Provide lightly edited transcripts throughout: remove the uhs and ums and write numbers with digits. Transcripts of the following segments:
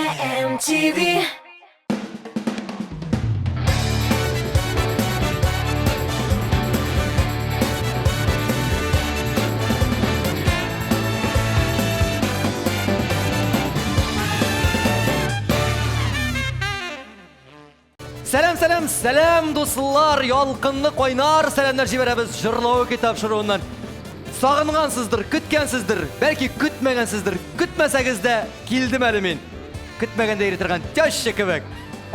MTV. Сәлам, сәлам, сәлам, дуслар! Ялкынлы кайнар сәламнәр җибәрәбез Җырлау тапшыруыннан. Сагынгансыздыр, көткәнсездер, бәлки көтмәгәнсездер. Көтмәсәгез дә килдем әле мин. Көтмәгәндә йөри торган теща кебек.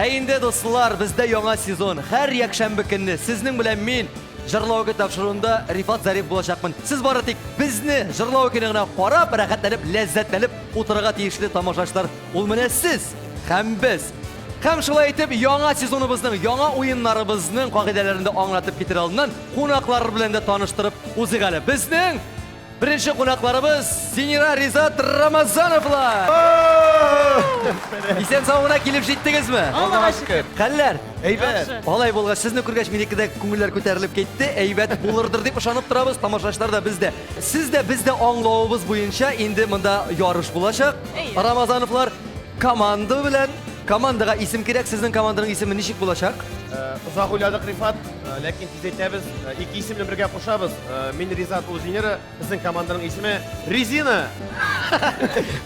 Ә инде, дуслар, бездә яңа сезон. Һәр якшәмбе көнне сезнең белән мин Җырлау тапшыруында Рифат Зариф булачакмын. Сез бары тик безне Җырлау көне генә карап, рәхәтләнеп, ләззәтләнеп утырырга тиешле тамашачылар. Ул менә сез һәм без. Һәм шулай итеп, яңа сезоныбызның, яңа уеннарыбызның кагыйдәләрен дә аңлатып китер алдыннан кунаклар белән дә таныштырып узыйк әле. Безнең беренче кунакларыбыз Зинира Ризат Рамазановлар. Исән сау гына килеп җиттегезме? Аллага шөкер. Хәлләр? Әйбәт. Алай булгач, сезне күргәч, минеке дә күңелләр күтәрелеп китте. Әйбәт булырдыр дип ышанып торабыз, тамашачылар да без дә. Сез дә без дә аңлавыбыз буенча инде монда ярыш булачак. Рамазановлар команда белән командага исем кирәк. Сезнең команданың исеме ничек булачак? Озак уйладык, Рифат, ләкин тиз әйтәбез. Ике исемне бергә кушабыз. Мин Ризат, ул Зинира. Безнең команданың исеме Резина.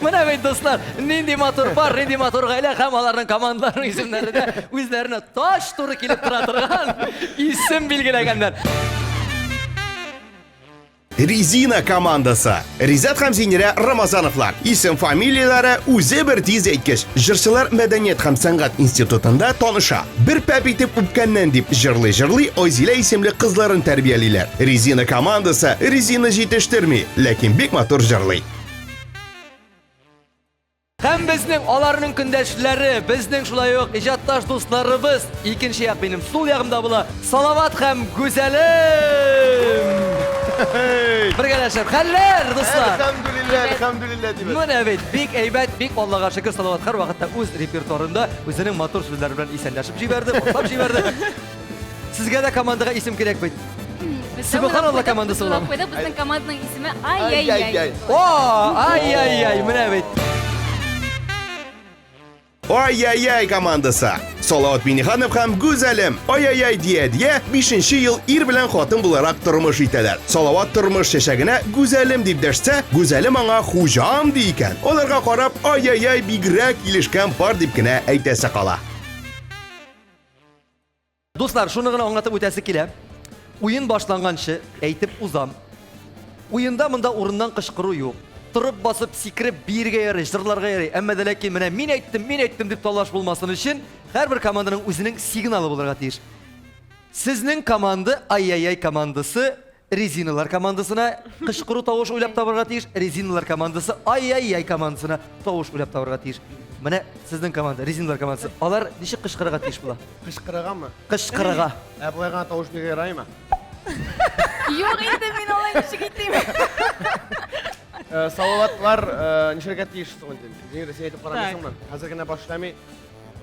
Менә бит, дуслар, нинди матур пар, нинди матур гаилә һәм аларның командаларының исемнәре дә үзләренә тач туры килеп тора торган исем билгеләгәннәр. Резина командасы. Ризат һәм Зинирә Рамазановлар. Исем фамилияләре үзе бер тиз әйткеч. Җырчылар Мәдәният һәм сәнгать институтында таныша. Бер пәп итеп үпкәннән дип җырлый-җырлый Айзилә исемле кызларын тәрбиялиләр. Резина командасы резина җитештерми, ләкин бик матур җырлый. Һәм безнең аларның көндәшләре, безнең шулай ук иҗатташ дусларыбыз, икенче як минем сул ягымда була, Салават һәм Гүзәлем! Бергәләшеп, хәлләр, дуслар! Әлхәмдүлилләһ, әлхәмдүлилләһ дибез. Менә бит, бик әйбәт, бик Аллага шөкер, Салават һәрвакытта үз репертуарында үзенең матур сүзләре белән исәнләшеп җибәрде, башлап җибәрде. Сезгә дә командага исем кирәк бит. Сөбханалла командасы буламы? Куйдык, безнең команданың исеме Ай-яй-яй. О, ай-яй-яй, менә бит. Ай-яй-яй командасы. Салават Миннеханов һәм Гүзәлем ай-яй-яй дия-дия 5 ел ир белән хатын буларак тормыш итәләр. Салават тормыш чәчәгенә Гүзәлем дип дәшсә, Гүзәлем аңа хуҗам ди икән. Аларга карап ай-яй-яй бигрәк килешкән пар дип кенә әйтәсе кала. Дуслар, шуны гына аңлатып үтәсе килә. Уен башланганчы әйтеп узам. Уенда монда урыннан кычкыру юк. Торып басып, сикереп биергә ярый, җырларга ярый. Әмма дә ләкин менә мин әйттем, мин әйттем дип талаш булмасын өчен һәрбер команданың үзенең сигналы булырга тиеш. Сезнең команда, ай-яй-яй командасы Резиналар командасына кычкыру тавыш уйлап табарга тиеш, резиналар командасы ай-яй-яй командасына тавыш уйлап табарга тиеш. Менә сезнең команда, резиналар командасы. Алар ничек кычкырырга тиеш була? Кычкырыргамы? Кычкырырга. Ә болай гына тавыш бирергә яраймы? Юк инде, мин алай ничек итим? Э, Салаватлар э, нишләргә тиеш соң инде? Зинира, син әйтеп карамыйсыңмы? Хәзер генә башлами.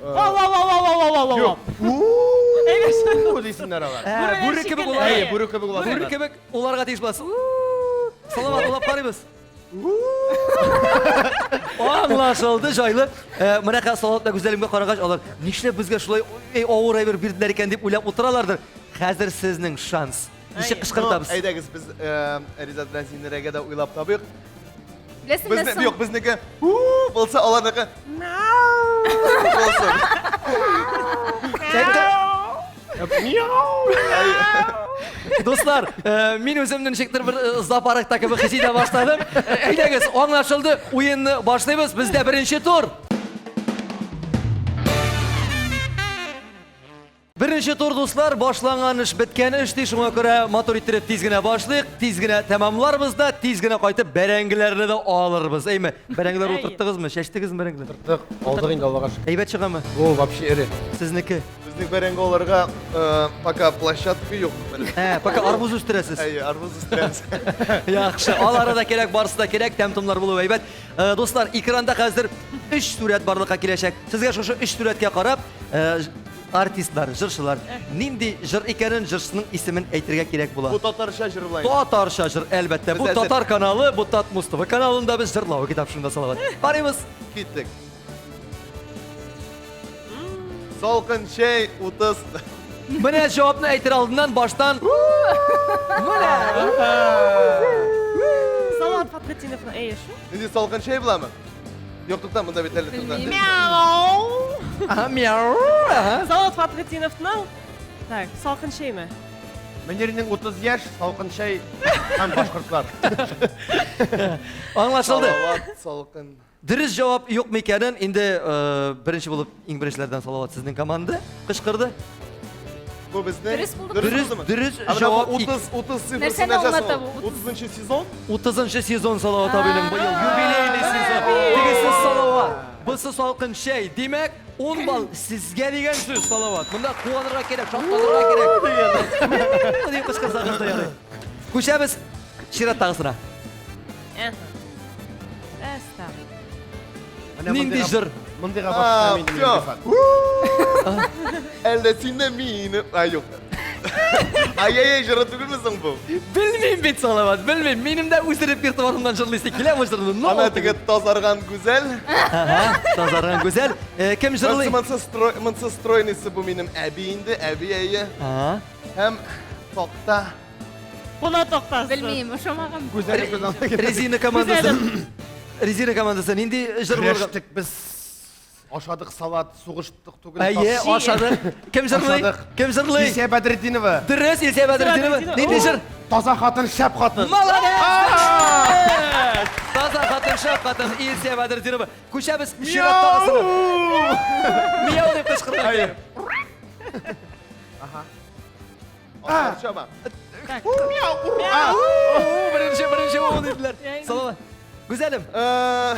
Вау, вау, вау, вау, вау, вау, вау, вау. Юк. Дисеннәр алар. Ә, Бүре кебек улар. Әйе, бүре кебек улар. Бүре кебек уларга тиеш буласыз. Салават, улап карыйбыз. Аңлашылды, җайлы. Э, Менә хәзер Салават белән Гүзәлемгә карагач, алар нишләп безгә шулай эй, авыр әйбер бирделәр икән дип уйлап утыралардыр. Хәзер сезнең шанс. Ничек кычкыртабыз? Әйдәгез, без э, Ризат белән Зинирәгә дә уйлап табыйк. Беләсеңме Безне, соң? юк, безнеке у булса, аларныкы мяу булсын. Дуслар, э, мин үземне ничектер бер э, зоопаркта кебек хис итә башладым. Э, Әйдәгез, аңлашылды, уенны башлыйбыз. Бездә беренче тур. Беренче тур, дуслар, башланган эш беткән эш ди, шуңа күрә матур иттереп тиз генә башлыйк, тиз генә тәмамларбыз да, тиз генә кайтып бәрәңгеләрне дә алырбыз. Әйме, бәрәңгеләр утырттыгызмы, чәчтегезме бәрәңгеләр? Утырттык, алдык инде, Аллага шөкер. Әйбәт чыгамы? О, вообще эре. Сезнеке? Безнең бәрәңге алырга э, пока площадка юк. Ә, пока арбуз үстерәсез. Әйе, арбуз үстерәбез. Яхшы, алары да кирәк, барысы да кирәк, тәм-томнар булуы әйбәт. Э, дуслар, экранда хәзер өч сурәт барлыкка киләчәк. Сезгә шушы өч сурәткә карап, э, Артистлар, җырчылар нинди җыр икәнен, җырчының исемен әйтергә кирәк була. Бу татарча җыр була инде. Татарча җыр, әлбәттә. Бу Без әзер. татар каналы, бу Татмуз ТВ каналында без җырлау китап шунда Салават. Карыйбыз. Киттек. Салкын чәй 30. Менә җавапны әйтер алдыннан баштан. Менә. Салават Фатхетдиновның әйе шул. Нинди салкын чәй буламы? Юк, тукта, монда бит әле тукта. Белмим. Мяу. Ага, мяу. Ага. Салават Фатхетдиновның Так, салкын чәйме? Мөнирнең 30 яшь, салкын чәй һәм башкортлар. Аңлашылды. Салават салкын. Дөрес җавап юк микәнен инде э, беренче булып иң беренчеләрдән Салават сезнең команда кычкырды. Бу безнең Дөрес булдымы? Дөрес, булдымы? дөрес Ә менә җавап бу 30 30 цифрасы Нәрсәне нәрсә аңлата соң ул? бу? 30 сезон? 30 сезон Салават абыйның быел юбилейный сезон. Тегесе Салават, бусы салкын чәй. Димәк, 10 балл сезгә дигән сүз Салават. Монда куанырга кирәк, шатланырга кирәк. Дип кычкырсагыз да ярый. Күчәбез чираттагысына. Менә Нинди мондыйга- җыр? Мондыйга А, башта мин всё. Рифат. Әллә син дә мине... Ай, юк. Ай-яй-яй җыры түгелме соң бу? Белмим бит Салават, белмим. Минем дә үз репертуарымнан җырлыйсы килә бу җырны. Но Ана теге тазарган гүзәл. Ага, тазарган гүзәл. Э, Кем җырлый? Монсы строй, монсы стройныйсы бу минем әби инде, әби әйе. Ага. Һәм такта. Куна тактасы. Белмим, ошамаган. Гүзәл күз алдына килә. Резина командасы. Резина командасы нинди җыр булырга? Көрәштек без. Ашадык салат, сугыштык түгел. Әйе, ашадык. Кем җырлый? Ашадык. Кем җырлый? Илсөя Бәдретдинова. Дөрес, Илсөя Бәдретдинова. Бәдретдинова. Нинди җыр? Таза хатын, шәп хатын. Молодец! Таза хатын, шәп хатын, Илсөя Бәдретдинова. Күчәбез чираттагысына. Мияу дип кычкырган кирәк. Атлар чаба. У, Беренче, беренче у диделәр. Салават. Гүзәлем. Э,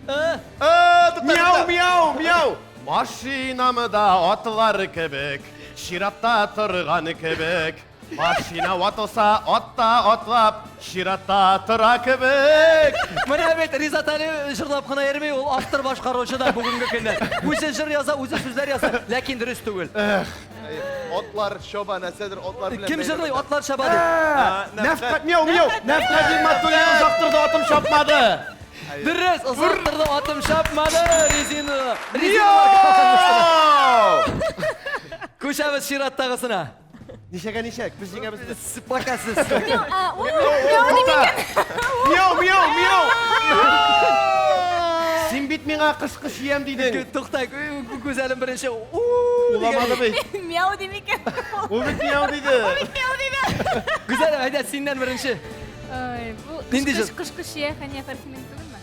Э, э, тукта, Мяу, тукта. мяу, мяу. Машинамы да атлар кебек, чиратта торган кебек. Машина ватылса, атта атлап, чиратта тора кебек. Менә бит Ризат әле җырлап кына йөрми, ул автор башкаручы да бүгенге көндә. Үзе җыр яза, үзе сүзләр яза, ләкин дөрес түгел. Әйе, Атлар чаба, нәрсәдер атлар белән. Кем бәйле. җырлый? Атлар чаба дип. Нәфкать, мяу, мяу. Нәфкать Матуллин озак торды, атым чапмады. Дөрес, озак торды, атым чапмады, резина. Резина. Күчәбез чираттагысына. Ничәгә ничәк? Без җиңәбез. Пока сез. Мяу, а, у, мяу дип икән. Мяу, мяу, мяу. Син бит миңа кышкы чиям дидең. Тукта, Гүзәлем беренче. У Уламады дигән. бит. Мяу дип икән. Ул бит мяу диде. Мяу диде. Гүзәлем, әйдә синнән беренче. Ай, бу Нинди җыр? кышкы чия Хәния Фәрхинең түгелме?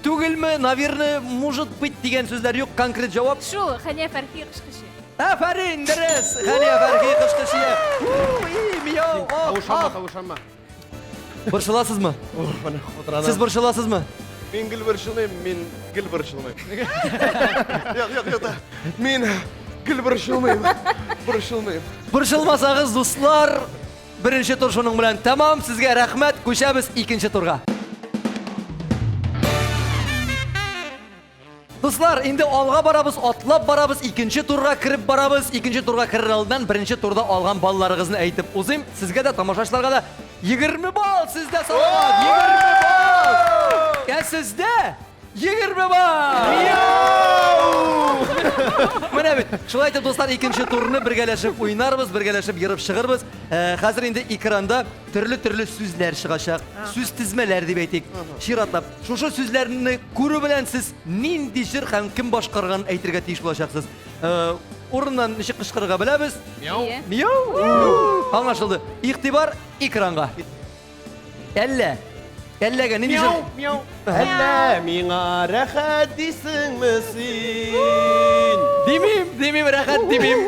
Түгелме, наверное, может быть дигән сүзләр юк, конкрет җавап. Шул, Хәния Фәрхи кышкы чия. Афәрин, дөрес! Хәния Фәрхи кышкы чия. У, и, мияу, ах, Тавышанма, ах. тавышанма. Борчыласызмы? Менә котырана. Сез борчыласызмы? Мин гел борчылмыйм, мин гел борчылмыйм. Юк, юк, юк. Мин гел борчылмыйм. Борчылмыйм. Борчылмасагыз, дуслар, беренче тур шуның белән тәмам. Сезгә рәхмәт. Күчәбез икенче турга. Дуслар, инде алга барабыз, атлап барабыз, икенче турга кереп барабыз. Икенче турга керер алдыннан беренче турда алган балларыгызны әйтеп узыйм. Сезгә дә, тамашачыларга да 20 балл сездә, Салават! 20 балл! Ә сездә 20 балл! Менә бит. Шулай итеп, дуслар, икенче турны бергәләшеп уйнарбыз, бергәләшеп ерып чыгырбыз. Э, Хәзер инде экранда төрле-төрле сүзләр чыгачак. Сүз тезмәләр дип әйтик. Чиратлап. Шушы сүзләрне күрү белән сез нинди җыр һәм кем башкарганын әйтергә тиеш булачаксыз. Э, Урыннан ничек кычкырырга беләбез. Мяу. Ие. Мияу. Аңлашылды. Игътибар экранга. Әллә. Әлләгә нинди җыр? Мяу, мяу. Әллә миңа рәхәт дисеңме син? Димим, димим, рәхәт димим.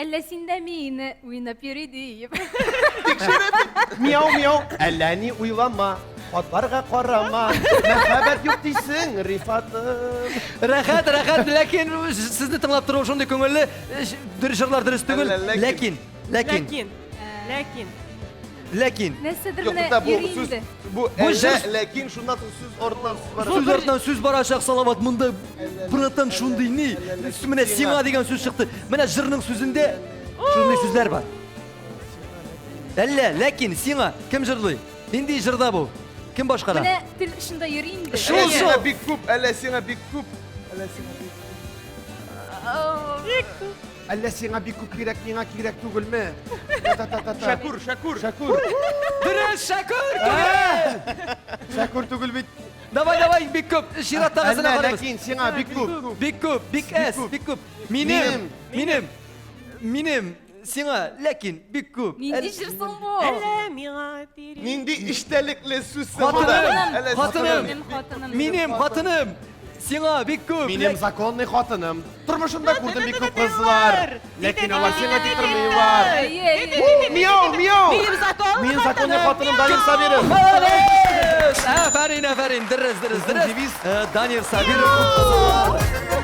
Әллә син дә мине уйнап йөри диеп. Мяу, мяу. Әллә ни уйлама, хатларга карама. Мәхәббәт юк дисең, Рифатым. Рәхәт, рәхәт, ләкин сезне тыңлап тору шундый күңелле. Дөрес җырлар дөрес түгел. Әллә, Ләкин, ләкин. ләкин, Ләкин. Ләкин. ләкин. Нәрсәдер Юк, менә тукта, бу йөри сүз, инде. бу Бу әллә, җыр- ләкин шуннан соң сүз артыннан сүз бара. Сүз артыннан сүз барачак, Салават, монда братан шундый ни? Менә сиңа дигән сүз чыкты. Менә җырның сүзендә шундый сүзләр бар. Әллә, ләкин сиңа кем җырлый? Нинди җырда бу? Кем башкара? Менә тел очында йөри инде. Шул, Әллә шул. сиңа бик күп, әллә сиңа бик күп. Әллә сиңа бик күп. Бик күп. Әллә сиңа бик күп кирәк, миңа кирәк түгелме? Та-та-та-та. Шәкүр, Шәкүр. Шәкүр. Дөрес, Шәкүр түгел! Шәкүр түгел бит. Давай, давай, бик күп. Чираттагысына Әллә, карыйбыз. ләкин сиңа бик күп. Бик күп, бик әз, бик күп. Минем, минем, минем, сиңа, ләкин бик күп. Нинди җыр соң бу? Әллә миңа тире. Нинди эчтәлекле сүз соң бу? Хатыным, Әллә хатыным. Минем хатыным. Минем хатыным, сиңа бик күп. Минем законный хатыным. Тормышымда күрдем бик күп кызлар. Ләкин алар сиңа тик тормыйлар. Әйе, әйе. Мияу, мияу. Минем закон Минем законный хатыным Данил Сабиров. Молодец! Афәрин, афәрин, дөрес, дөрес, дөрес. Девиз. Данил Сабиров.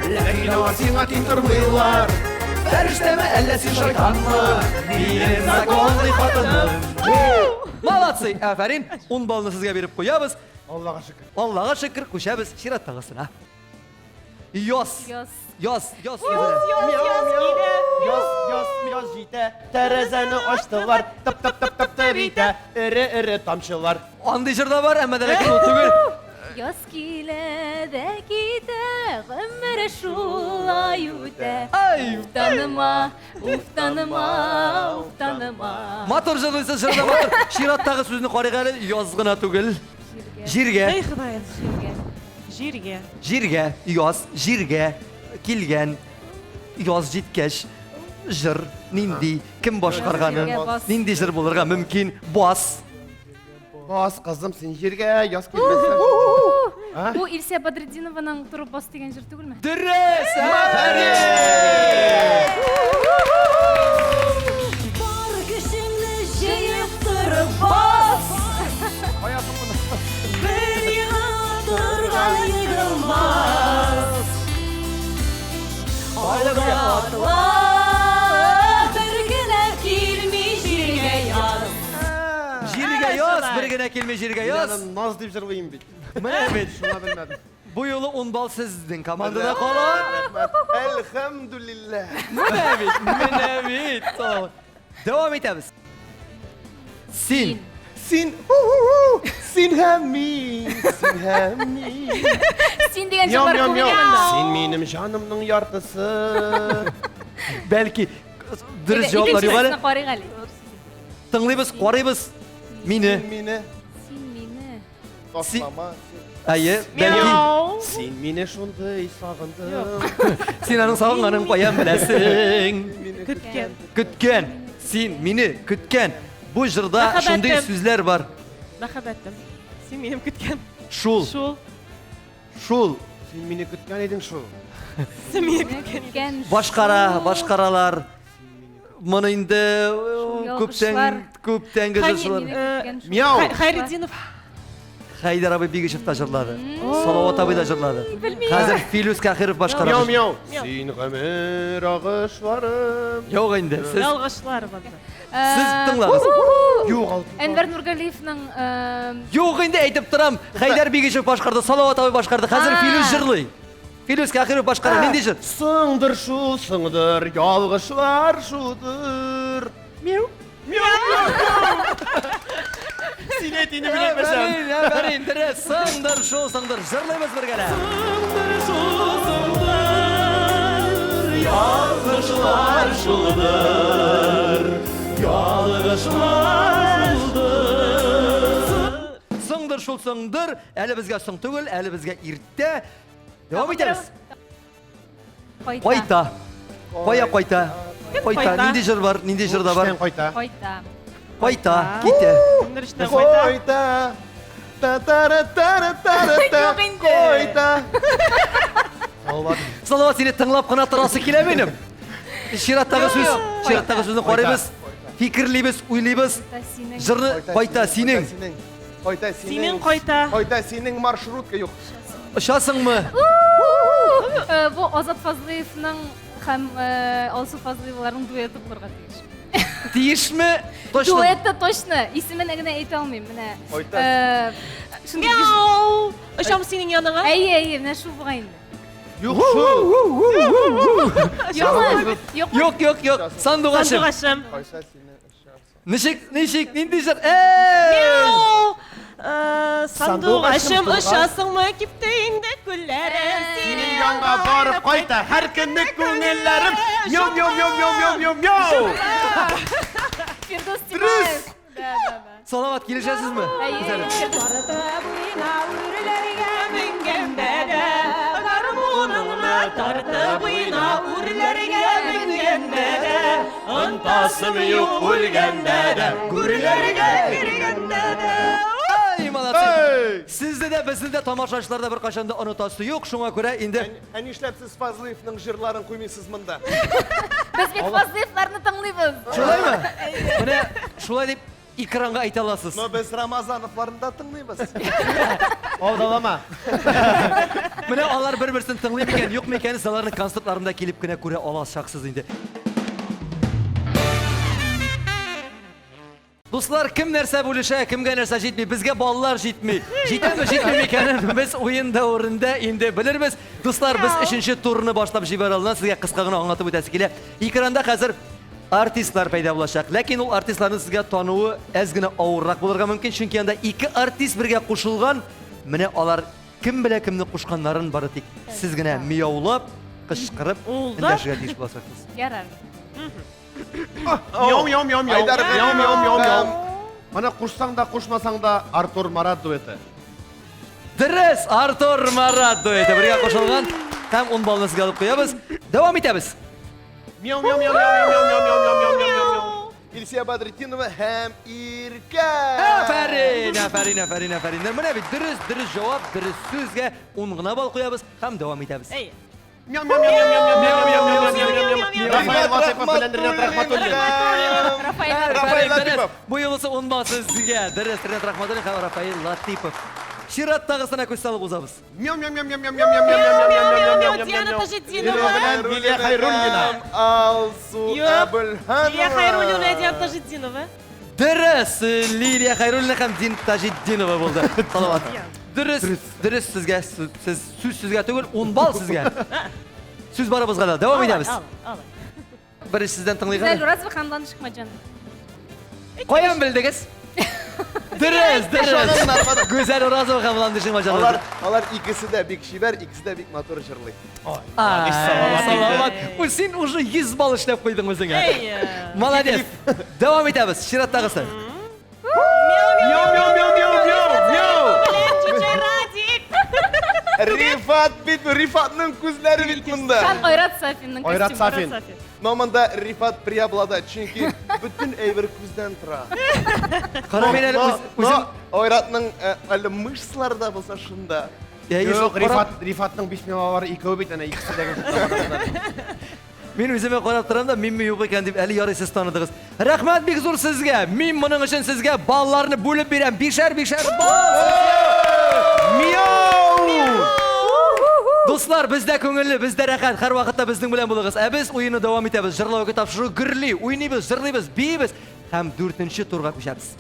Ләкин алар сиңа тик тормыйлар. Фәрештәме, әллә син шайтанмы? Минем законный хатыным. Молодцы, афәрин. 10 баллны сезгә биреп куябыз. Аллага шөкер. Аллага шөкер, күчәбез чираттагысына. Яз. Яз. Яз, яз. Яз, яз килә. Яз, яз, яз җитә. Тәрәзәне ачтылар. Тып тып тып тып тып итә. Эре-эре тамчылар. Андый җыр да бар, әмма дә ләкин ул түгел. Яз килә дә китә, гомер шулай үтә. Ай! Уф таныма, уф таныма, уф таныма. Матур җырлыйсыз, җыр да матур. Чираттагы сүзне карыйк әле, яз гына түгел. Җиргә, Эй, Ходаем. Җиргә. Җиргә. җиргә, яз, җиргә килгән, яз җиткәч, җыр нинди, кем башкарганын, Җиргә бас. нинди җыр булырга мөмкин, бас. Бас, кызым, син җиргә яз килмәсә. Бу Илсә Бадретдинованың Торып бас дигән җыр түгелме? Дөрес! Афәрин! Бар көчеңне җыеп торып бас. Бер егыла торган егылмас. Алга атла, бер генә килми җиргә яз. Җиргә яз, бер генә килми җиргә Мин яз. аны наз дип җырлыйм бит. Менә бит. Шуңа белмәдем. Бу юлы 10 балл сезнең командада кала. Әлхәмдүлилләһ. Менә бит, менә бит. Дәвам итәбез. Син. Син, ху-ху-ху, син һәм мин, син һәм мин. Син дигән Мяу, җырлар мяу, күп мяу. икән анда. Син минем җанымның яртысы. Бәлки дөрес җаваплар юк әле. Икенчесен карыйк әле. Тыңлыйбыз, карыйбыз. Мине. Син мине Син мине. ташлама. Әйе, бәлки Мяу. Син мине шундый сагындың. син аның сагынганын каян беләсең? Көткән. Көткән. Син мине көткән. Бу җырда Мәхәббәтем. шундый сүзләр бар. Мәхәббәтем. Син минем көткән. Шул, Шул. шул. Син мине көткән идең шул. Син мине көткән. Көткән. Башкара, башкаралар. Моны инде күптән, ялгышлар. күптәнге Хәни- җырчылар. Көткән шул. Мяу. Хәйретдинов. Хәйдәр абый Бигешев та җырлады. Салават абый да җырлады. Хәзер Филүс Кахиров башкара. Мяу, мяу. Мяу. Син гомер агышларым. Юк инде, сез Ялгышлар монда. сез тыңлагыз. Юк, алтын. Әнвәр Нургалиевның Юк инде әйтеп торам. Хәйдәр Бигешев башкарды, Салават абый башкарды. Хәзер Филүс җырлый. Филүс Кахиров башкара. Нинди җыр? Сыңдыр шул, сыңдыр, ялгышлар шудыр. Мяу. Мяу, мяу, мяу. Син әйт инде мин әйтмәсәм. Афәрин, афәрин, дөрес. Сыңдыр шул, сыңдыр. Җырлыйбыз бергәләп. Ялгышлар шулдыр, ялгышлар шулдыр. Сыңдыр шул, сыңдыр. Әле безгә соң түгел, әле безгә иртә. Дәвам итәбез. Кайта. Кайта. Кая кайта? Кайта. кайта? Нинди җыр бар? Нинди җыр да бар? Эштән кайта. Кайта. Кайта, китә. Кемдер эштән кайта. Кайта. Та-та-ра-та-ра-та-ра-та. Юк инде. Кайта. Салават. Салават, сине тыңлап кына торасы килә минем. Чираттагы сүз, чираттагы сүзне карыйбыз, фикерлибез, уйлыйбыз. Кайта синең. Җырны кайта синең. Кайта синең. Синең кайта. Кайта синең маршрутка юк. Очасыңмы? Бу Азат Фазлыевның һәм Алсу Фазлыеваларның дуэты булырга тиеш. Тиешме? Точно. Дуэты точно. Исемен генә әйтә алмыйм. Менә. Кайта. Шундый Мяу. Очам синең яныңа. Әйе, әйе, менә шул бугай инде. Юк шул. Юкмы? Юкмы? Юк, юк, юк. Сандугачым. Сандугачым. Кайта синең очасың. Ничек, ничек, нинди җыр? Эй! Мяу. Сандугачым Сандугачым очасыңмы? Кипте инде күлләрем Синең янга барып кайта һәр көнне күңелләрем. Мяу мяу мяу мяу мяу мяу мяу. Фирдус Тимаев. Да, да, да. Салават, килешәсезме? Әйе, Гүзәлем. Фирдус. Тартып уйна үрләргә менгәндә дә Гармуныңны тартып уйна үрләргә менгәндә дә Онтасым юк үлгәндә дә Гүрләргә кергәндә дә Ай, молодцы. Сезне дә, безне дә тамашачылар да беркайчан да онытасы юк, шуңа күрә инде Ә нишләп сез Фазлыевның җырларын куймыйсыз монда? Без бит Фазлыевларны тыңлыйбыз. Шулаймы? Менә шулай дип экранга әйтә аласыз. Но без Рамазановларны да тыңлыйбыз. Алдалама. Менә алар бер-берсен тыңлый микән, юк микән, сез аларның концертларында килеп кенә күрә алачаксыз инде. Дуслар, кем нәрсә бүлешә, кемгә нәрсә җитми, безгә баллар җитми. Җитәме, җитми микәнен без уен дәверендә инде белербез. Дуслар, без өченче турны башлап җибәрә алдан сезгә кыска гына аңлатып үтәсе килә. Экранда хәзер артистлар пәйда булачак. Ләкин ул артистларны сезгә тануы әз генә авыррак булырга мөмкин, чөнки анда ике артист бергә кушылган. Менә алар кем белә кемне кушканнарын бары тик сез генә мияулап, кычкырып эндәшергә тиеш булачаксыз. Ярар. Мяу мяу мяу мяу. Айдар Мяу мяу мяу мяу. Һәм- Моны кушсаң да, кушмасаң да Артур Марат дуэты. Дөрес, Артур Марат дуэты бергә кушылган. Һәм 10 баллны сезгә алып куябыз. Дәвам итәбез. Мяу мяу мяу мяу мяу мяу мяу мяу мяу мяу мяу. Илсия Бадретдинова һәм Иркә. Афәрин, афәрин, афәрин, афәрин. Менә бит дөрес, дөрес җавап, дөрес сүзгә 10 гына балл куябыз һәм дәвам итәбез. Әй. Мяу мяу мяу мяу мяу мяу мяу мяу мяу мяу мяу. Рафаэль Латыйпов белән Ринат Рахматуллин. Рафаэль. Рафаэль Афәрин, дөрес. Латыйпов. Бу юлысы 10 балл сезгә. Дөрес, Ринат Рахматуллин һәм Рафаэль Латыйпов. Чираттагысына күз салып узабыз. Мяу мяу мяу мяу мяу мяу мяу мяу мяу мяу мяу мяу мяу Диана мяу. Таҗетдинова. Белән Лилия Хайруллина. Алсу Юк. Әбелханова. Лилия Хайруллина, Диана Таҗетдинова. Дөрес, Лилия Хайруллина һәм Дин Таҗетдинова булды. Салават. Дөрес, дөрес сезгә, сез сүз сезгә түгел, 10 балл сезгә. Сүз барыбызга да. Дәвам итәбез. Алай, алай. Беренче сездән тыңлыйк. Гүзәл әле. Уразова һәм Ландыш Хмаджан. Каян белдегез? Дөрес, дөрес. Гүзәл Уразова һәм Ландыш Хмаджанова. Алар, алар икесе дә бик чибәр, икесе дә бик матур җырлый. Ай, Салават Салават. Ой, син уже 100 балл эшләп куйдың үзеңә. Әй. Молодец. Дәвам итәбез. Чираттагысы. Мяу мяу мяу мяу мяу мяу. Белән Чучай Радик. Рифат бит, Рифатның күзләре бит монда. Һәм Айрат Сафинның Айрат костюмы. Сафин. Но монда Рифат преобладает, чөнки бөтен әйбер күздән тора. Кара мин әле Но- үз- үзем но Айратның әле мышцалары да булса шунда. Әйе, шул Юк, карап- Рифат, Рифатның биш миңалары икәү бит, әнә икесе дә Мин үземә карап торам да, минме юк икән дип әле ярый сез таныдыгыз. Рәхмәт бик зур сезгә. Мин моның өчен сезгә балларны бүлеп бирәм. Бишәр-бишәр балл. Мяу! Дуслар, бездә күңелле, бездә рәхәт. Һәр вакытта безнең белән булыгыз. Ә без уенны дәвам итәбез. Җырлау тапшыру гөрли, уйныйбыз, җырлыйбыз, биибез һәм дүртенче турга күчәбез.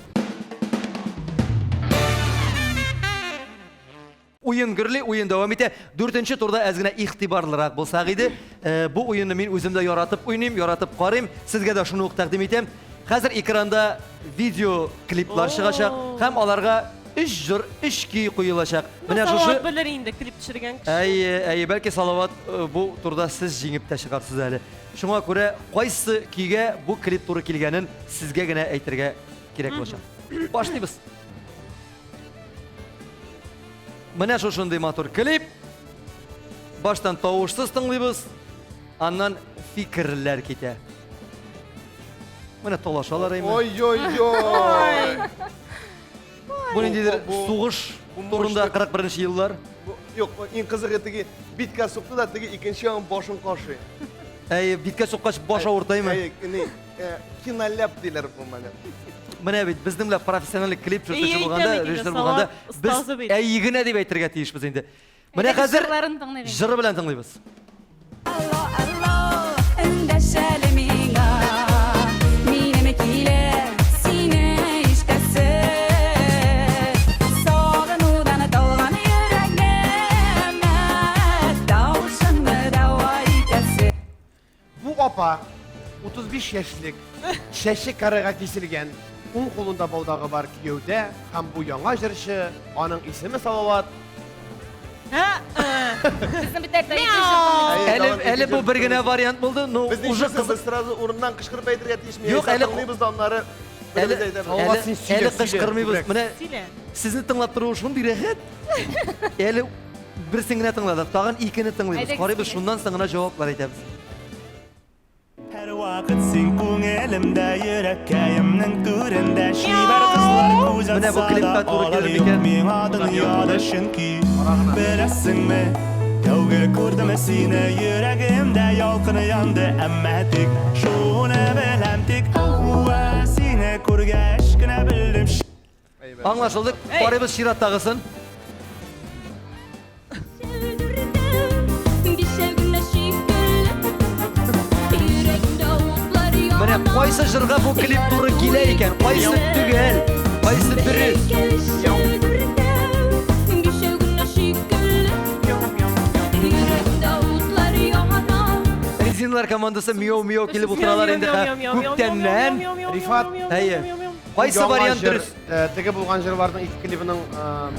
Уен гөрли, уен дәвам итә. Дүртенче турда әз генә игътибарлырак булсак иде. Бу уенны мин үзем дә яратып уйныйм, яратып карыйм. Сезгә дә шуны ук тәкъдим итәм. Хәзер экранда видео клиплар чыгачак һәм аларга өч җыр, өч көй куелачак. Менә шушы Салават белер инде клип төшергән кеше. Әйе, әйе, бәлки Салават бу турда сез җиңеп тә чыгарсыз әле. Шуңа күрә кайсы көйгә бу клип туры килгәнен сезгә генә әйтергә кирәк булачак. Башлыйбыз. Менә шушындый матур клип. Баштан тавышсыз тыңлыйбыз, аннан фикерләр китә. Менә талашалар әйме. Ой-ой-ой. Бу ниндидер Бу- сугыш бу турында мощный. 41 еллар. Бу- Юк, иң кызыгы теге биткә сукты да теге икенче ягын башын кашый. Әй, биткә суккач баш авыртаймы? Әй, ни, киноляп диләр бу менә. Менә бит безнең белән профессиональ клип төшерүче Әй, булганда, әйтәм бит инде, режиссер булганда, Салават без остазы бит. әй генә дип әйтергә тиешбез инде. Менә Әйдәгез, хәзер җырларын тыңлыйк инде. җыры белән тыңлыйбыз. Алло, алло, эндәшәле миңа. Минем килә сине ишетәсе. Сагынудан талган йөрәгемә тавышыңны дәва итәсе. Бу апа 35 яшьлек, чәче карега киселгән, уң кулында балдагы бар кияүдә һәм бу яңа җырчы, аның исеме Салават. Безнең бит әле ике җыр тыңлыйбыз. Әле әле бу бер генә вариант булды, но Без уже нишләсен, без сразу урыннан кычкырып әйтергә тиешме? Юк, Яисә әле- тыңлыйбыз да аннары Әле, беребез әйтәбез. әле, син сөйлә, әле сөйлә, кычкырмыйбыз. күбрәк. Менә Сөйлә. сезне тыңлап торуы шундый рәхәт. Әле берсен генә тыңладык, тагын икене тыңлыйбыз. Әйдәгез, Карыйбыз, килегез. шуннан соң гына җаваплар әйтәбез. Һәрвакыт син күңелемдә, йөрәккәемнең түрендә. Чибәр кызлар күз Менә бу атса клипка да туры алар килер юк микән? миңа дөньяда, чөнки беләсеңме, тәүге күрдем сине, йөрәгемдә ялкын янды, әмма тик шуны беләм, тик һава сине күргәч кенә белдем. Аңлашылды. Карыйбыз чираттагысын. Менә кайсы җырга бу клип туры килә икән? Кайсы төгәл? Кайсы дөрес? Резинлар командасы мияу-мияу килеп утыралар инде ха. Күптәннән. Рифат, Әйе. Кайсы Яңа вариант җыр, дөрес? Теге булган җырларның ике клибының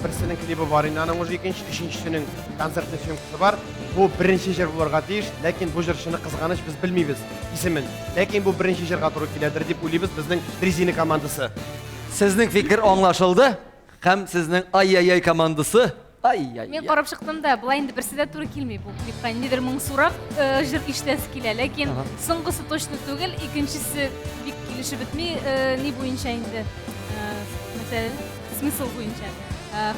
берсенең клибы бар инде, аның уже икенче, өченчесенең концертный съемкасы бар. Бу беренче җыр булырга тиеш, ләкин бу җырчыны кызганыч без белмибез исемен. Ләкин бу беренче җырга туры киләдер дип уйлыйбыз безнең Резина командасы. Сезнең фикер аңлашылды һәм сезнең ай-яй-яй командасы ай-яй. Мин карап чыктым да, болай инде берсе дә туры килми бу клипка. Ниндидер моңсурак җыр ишетәсе килә, ләкин соңгысы точно түгел, икенчесе бик килешеп бетми, ни буенча инде, мәсәлән, смысл буенча.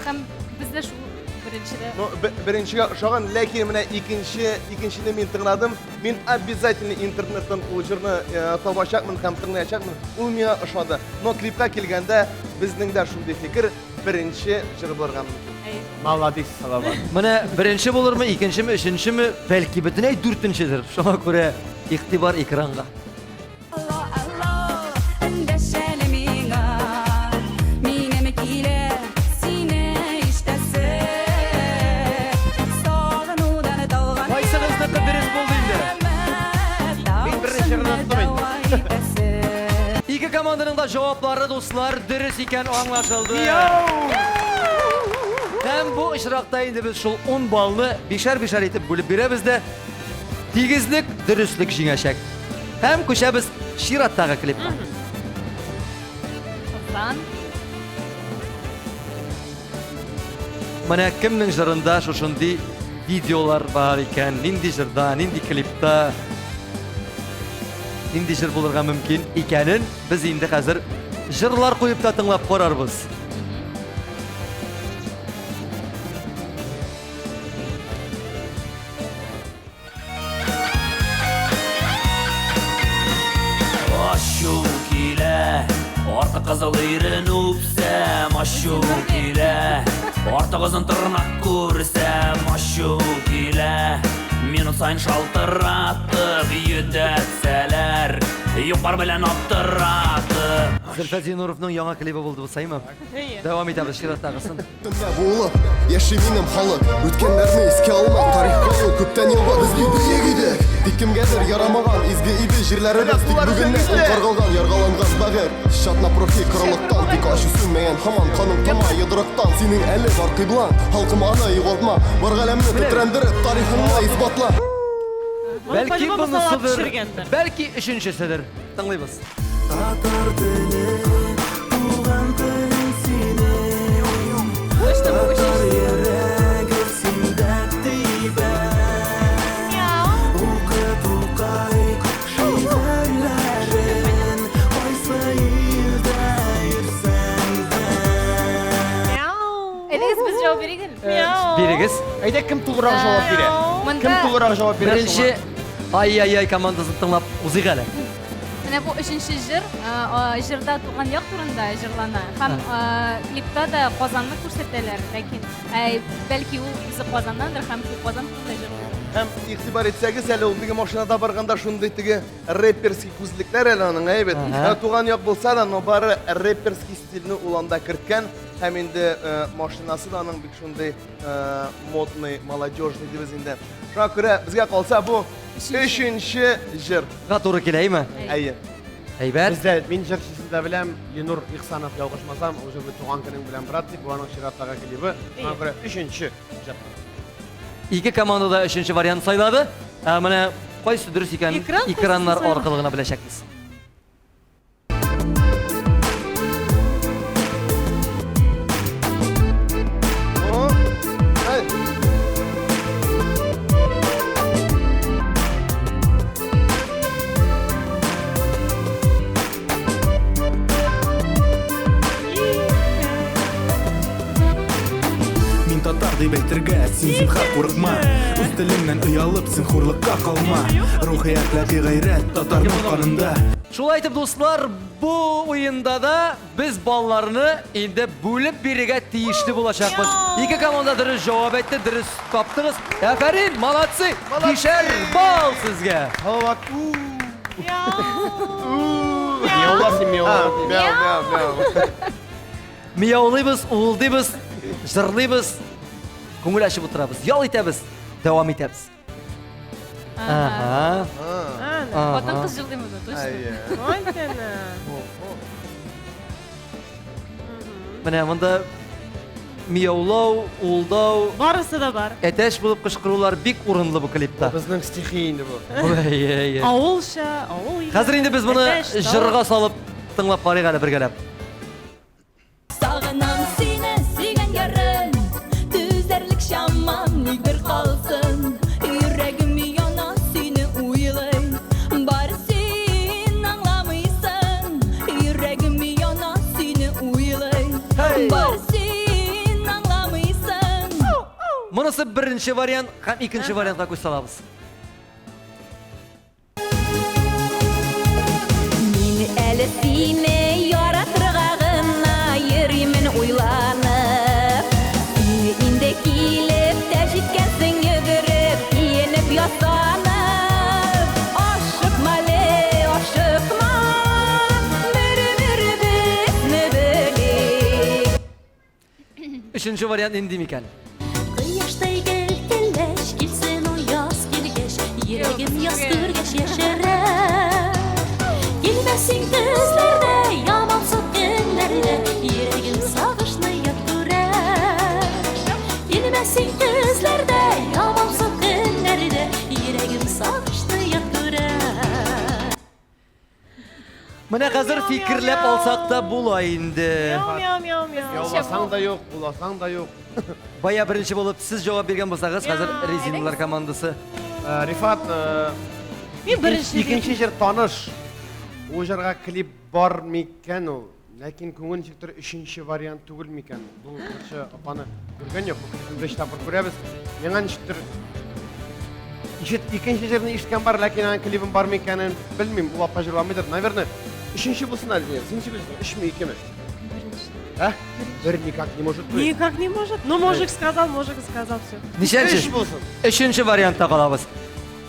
Һәм бездә шул беренчедә. Ну, беренчегә ошаган, ләкин менә икенче, икенчене мин тыңладым. Мин обязательно интернеттан ул җырны табачакмын һәм тыңлаячакмын. Ул миңа ошады. Но клипка килгәндә безнең дә шундый фикер, беренче җыр булырга мөмкин. Молодец, Салават. Менә беренче булырмы, икенчеме, өченчеме, бәлки бөтенләй дүртенчедер. Шуңа күрә игътибар экранга. Алло, алло, эндәш әле миңа. Минем килә сине ишетәсе. Сагынудан талган Кайсыгызныкы дөрес булды инде? Мин беренче җырны оттым инде. Ике команданың да җаваплары, дуслар, дөрес икән аңлашылды. Һәм бу очракта инде без шул 10 баллны бишәр-бишәр итеп бүлеп бирәбез дә, тигезлек, дөреслек җиңәчәк. Һәм күчәбез чираттагы клипка. Казан. Менә кемнең җырында шушындый видеолар бар икән, нинди җырда, нинди клипта, нинди җыр булырга мөмкин икәнен без инде хәзер җырлар куеп та тыңлап карарбыз. Ачу килә, артык кызыл ирен үпсәм, ачу килә. Артык озын тырнак күрсәм, ачу килә. Минут саен шалтыратып йөдәтсәләр, юк-бар белән аптыратып. Зөлфәт Зиннуровның яңа клибы булды бу, саймы? Дәвам итәбез чираттагысын. Төнлә булып яши минем халык. Үткәннәрне искә алма, тарихка ул күптән яба. Без бит бөек идек, тик кемгәдер ярамаган. Изге иде җирләребез, тик бүгеннән ул каргалган, яргаланган бәгырь. Чатнап рухи корылыктан, тик ачу сүнмәгән һаман, каның тама йодрыктан. Синең әле бар кыйблаң, халкым аны югалтма. Бар галәмне тетрәндереп, тарихыңны исбатла. Бәлки по-любому салат бунысыдыр, пешергәндер. бәлки өченчеседер. Тыңлыйбыз. Татар теле, туган телең синең. Точно бу Татар өченчесе. йөрәге синдә тибә. Укы Тукай шигырьләрен, кайсы илдә йөрсәң дә. Әйдәгез без җавап бирик әле. Бирегез. Әйдә, кем тулырак җавап бирә? Монда Кем тулырак җавап бирә? Беренче ай-яй-яй командасын тыңлап узыйк әле. Менә бу өченче җыр, җырда туган як турында җырлана. Һәм клипта да Казанны күрсәтәләр, ләкин бәлки ул үзе Казаннандыр һәм шул Казан турында җырлыйдыр. Һәм игътибар итсәгез, әле ул теге машинада барганда шундый теге рэперский күзлекләр әле аның, әйбәт. Туган як булса да, но бары рэперский стильне ул анда керткән. Һәм инде машинасы да аның бик шундый модный, молодежный дибез инде. Шуңа күрә безгә калса бу өченче җыр. Га туры киләйме? Әйе. Әйбәт. Бездә мин җырчысын да беләм, Ленур Ихсанов, ялгышмасам, ул җырны Туган көнең белән, брат дип, бу аның чираттагы клибы. Шуңа күрә өченче җыр. Ике команда да өченче вариант сайлады. Ә менә кайсы дөрес икәнен экраннар аркылы гына беләчәкбез. Мин татар дип әйтергә син зинһар курыкма. Үз телеңнән оялып, син хурлыкка калма. Рухи әхлаки гайрәт татарның канында. Шулай итеп, дуслар, бу уенда да без балларны инде бүлеп бирергә тиешле булачакбыз. Ике команда дөрес җавап әйтте, дөрес таптыгыз. Афәрин, молодцы! Бишәр балл сезгә! Салават. Мияула син мияула. Мяу, мяу, мяу. Мияулыйбыз, уылдыйбыз, җырлыйбыз, күңел ачып утырабыз, ял итәбез, дәвам итәбез. Ага. Хатын кыз җырлый монда, точно. Менә монда мияулау, уылдау, Барысы да бар. әтәч булып кычкырулар бик урынлы бу клипта. Безнең стихия инде бу. Әйе, әйе. Авылча, авыл егете. Хәзер инде без моны әтәч, тавык. җырга салып тыңлап карыйк әле бергәләп. Сагынам сине, сөйгән ярым, Түзәрлек чамам ник бер калсын. Йөрәгем яна, сине уйлый, Бары син аңламыйсың. Йөрәгем яна, сине уйлый, Бары син аңламыйсың. Монысы беренче вариант һәм икенче вариантка күз салабыз. Мин әле сине яратырга гына йөримен уйланып. Син инде килеп тә җиткәнсең йөгереп, киенеп ясанып. Ашыкма әле, ашыкма, бер-беребезне белик. Өченче вариант нинди микән? Кояштай гел теләш килсен ул яз килгәч, йөрәгем яз күргәч яшәрә. Килмәсен көзләрдә, ямансу көннәрдә, йөрәгем сагышны ят күрә. Килмәсен көзләрдә, ямансу көннәрдә, йөрәгем сагышны ят күрә. Менә хәзер фикерләп алсак та була инде. Мяу, мяу, мяу, мяу. Яуласаң да юк, буласаң да юк. Бая беренче булып сез җавап биргән булсагыз, хәзер резиналар командасы. Рифат, Мин беренче. икенче җыр таныш. Ул җырга клип бар микән ул? Ләкин күңел ничектер өченче вариант түгел микән? Бу җырчы апаны күргән юк, бу клипны беренче тапкыр күрәбез. Миңа ничектер Ишет, икенче җырны ишеткән бар, ләкин аның клибын бар микәнен белмим. Ул апа җырламыйдыр. Наверное, өченче булсын әле. Син ничек уйлыйсың? Өчме, икеме? Ә? Бер никак не может быть. Никак не может. Ну, мужик сказал, мужик сказал, все. Ничәнче? Өч булсын. Өченче вариантта калабыз.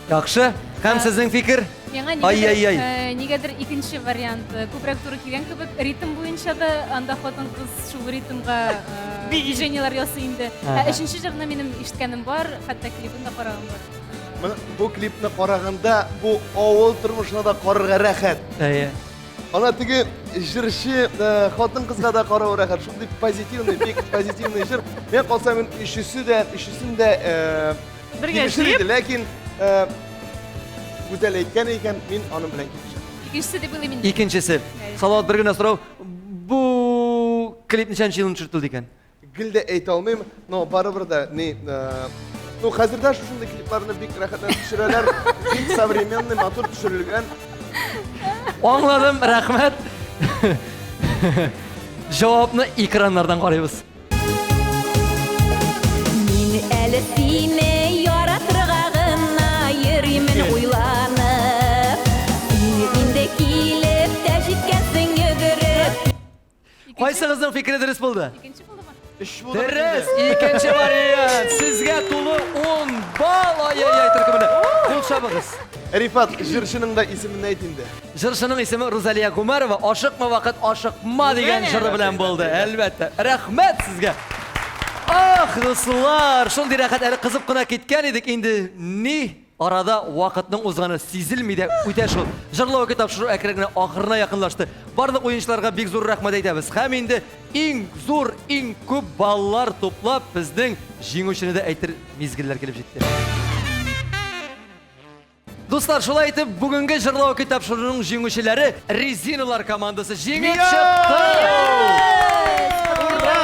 Яхшы. Һәм сезнең фикер? Миңа Ай-яй-яй. нигәдер, нигәдер икенче вариант күбрәк туры килгән кебек, ритм буенча да анда хатын-кыз шул ритмга движениеләр ясый инде. Ә өченче җырны минем ишеткәнем бар, хәтта клибын да караган бар. Менә бу клипны караганда бу авыл тормышына да карарга рәхәт. Әйе. Ана теге җырчы хатын-кызга да карау рәхәт. Шундый позитивный, бик позитивный җыр. Миңа калса, мин өчесе дә, өчесен дә Бергә килешер җыеп. иде, ләкин Гүзәл әйткән икән, мин аның белән килешәм. Икенчесе дип уйлыйм инде. Икенчесе. Салават, бер генә сорау. Бу клип ничәнче елны төшертелде икән? Гел дә әйтә алмыйм, но барыбер дә ни, ну хәзер дә шушындый клипларны бик рәхәтләнеп төшерәләр, бик современный, матур төшерелгән. Аңладым, рәхмәт. Җавапны экраннардан карыйбыз. Мин әле сине яратырга гына йөримен уйланып. Син инде килеп тә җиткәнсең йөгереп. Кайсыгызның фикере дөрес булды? Икенче булдымы? Өч булды. Дөрес, икенче вариант. Сезгә тулы 10 балл. Ай-яй-яй төркеменә. Кул чабыгыз. Рифат, җырчының да исемен әйт инде. Җырчының исеме Рузалия Гумарова. Ашыкма вакыт, ашыкма дигән җыры белән булды. Әлбәттә. Рәхмәт сезгә. Ах, дуслар, шундый рәхәт әле кызып кына киткән идек инде. Ни? Арада вакытның узганы сизелми дә үтә шул. Җырлау тапшыру әкрен генә ахырына якынлашты. Барлык уенчыларга бик зур рәхмәт әйтәбез. Һәм инде иң зур, иң күп баллар туплап, безнең җиңүчене дә әйтер мизгелләр килеп җитте. Дуслар, шулай итеп, бүгенге җырлау тапшыруның җиңүчеләре Резиналар командасы җиңеп чыкты! Ура!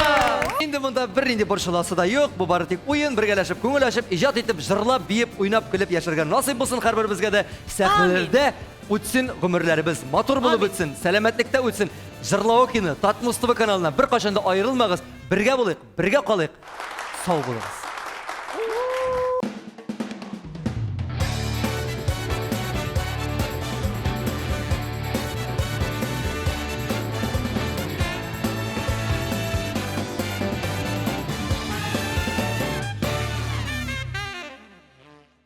Инде монда бернинди борчыласы да юк, бу бары тик уен, бергәләшеп күңел ачып, иҗат итеп, җырлап, биеп, уйнап, көлеп яшәргә насыйп булсын һәрберебезгә дә. Сәхнәләрдә үтсен гомерләребез, матур булып үтсен, сәламәтлектә үтсен. Җырлау кино, Татмус ТВ каналына беркайчан да аерылмагыз, бергә булыйк, бергә калыйк. Сау булыгыз.